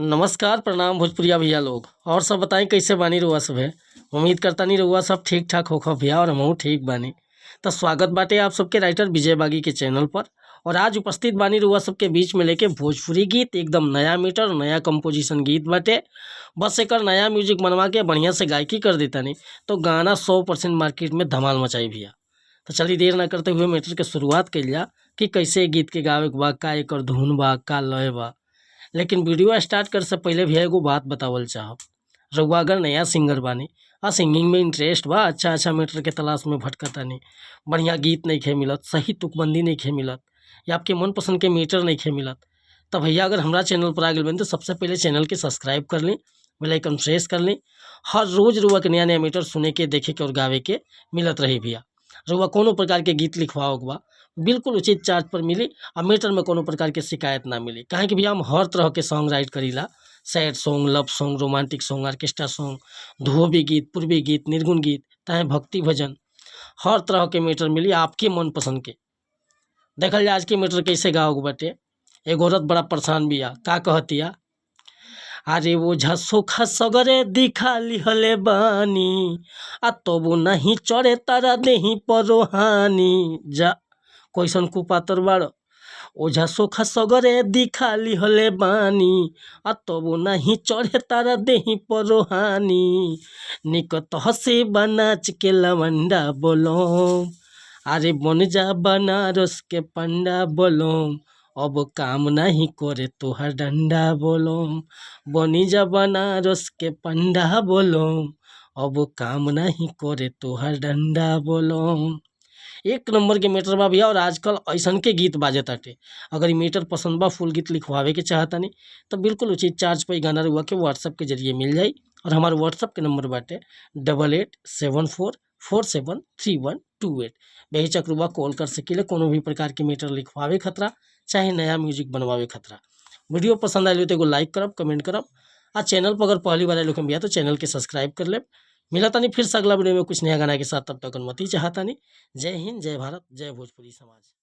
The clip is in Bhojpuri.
नमस्कार, प्रणाम भोजपुरिया भैया लोग। और सब बताई, कैसे बानी रउआ सभे? उम्मीद करतानी रउआ सब ठीक ठाक होखब भैया और हमहू ठीक बानी। तो स्वागत बाटे आप सबके राइटर विजय बागी के चैनल पर। और आज उपस्थित बानी रउआ सबके बीच में लेके भोजपुरी गीत, एकदम नया मीटर नया कंपोजिशन गीत बाटे। बस एकर नया म्यूजिक बनवा के बढ़िया से गायकी कर देतानी तो गाना 100% मार्केट में धमाल मचाई भैया। तो चलिए, देर ना करते हुए मैटर के शुरुआत कइल जा कि कैसे गीत के गावे के बा, का एकर धुन बा, का लय बा। लेकिन वीडियो स्टार्ट करे से पहले भैया एगो बात बतावल चाहब। रउआ अगर नया सिंगर बानी आ सिंगिंग में इंटरेस्ट बा, अच्छा अच्छा मैटर के तलाश में भटकतानी, बढ़िया गीत नइखे मिलत, सही तुकबंदी नइखे मिलत या आपके मनपसंद के मीटर नइखे मिलत, तो भैया अगर हमरा चैनल पर आ गइल बानी तो सबसे पहले चैनल के सब्सक्राइब कर ली, बेल आइकन प्रेस कर ली। हर रोज़ रउआ के नया नया मीटर सुने के, देखे के और गावे के मिलत रही भैया। रउआ कोनो प्रकार के गीत लिखवावे के बा, बिल्कुल उचित चार्ज पर मिली आ मीटर में कोनो प्रकार के शिकायत ना मिली। काहे कि भैया हम हर तरह के सॉन्ग राइट करीला: sad song, love song, romantic song, orchestra song, धोबी गीत, पूर्वी गीत, निर्गुण गीत, चाहे भक्ति भजन। हर तरह के मीटर मिली आपके मन पसंद के। देखल जाए आज के मीटर कैसे गावे के बाटे। एगो औरत बड़ा परेशान बिया, का कहतिया? अरे ओझा सोखा सगरे दिखा लिहले बानी, आ तबो नहीं चढ़े तारा देही परोहानी। जा, कैसन कुपातर बाड़। ओझा सोखा सगरे दिखा लिहले बानी, आ तबो नहीं चढ़े तारा देही परोहानी। निक तहसे बनाच के लवंडा बोलो, अरे बन जा बनारस के पंडा बोलो, अब काम नहीं करे तोहर डंडा बोलो। बनी जा बनारस के पंडा बोलो, अब काम नहीं करे तोहर डंडा बोलो। एक नंबर के मीटर बा भैया और आजकल ऐसन के गीत बाजे ताटे। अगर ई मीटर पसंद बा, फुल गीत लिखवावे के चाहतानी, तो बिल्कुल उचित चार्ज पर ई गाना रउआ के व्हाट्सएप के जरिए मिल जाई। और हमार व्हाट्सएप के नंबर बाटे 8874473128। बेहिचक रउआ कॉल कर सकीले कोनो भी प्रकार के मीटर लिखवावे खतरा, चाहे नया म्यूजिक बनवावे खतरा। वीडियो पसंद आयल तो एगो लाइक करब, कमेंट करब आ चैनल पर अगर पहली बार आयल भैया तो चैनल के सब्सक्राइब कर लेब। मिला तानी फिर से अगला वीडियो में कुछ नया गाना के साथ, तब तक अनुमति चाहतानी। जय हिंद, जय भारत, जय भोजपुरी समाज।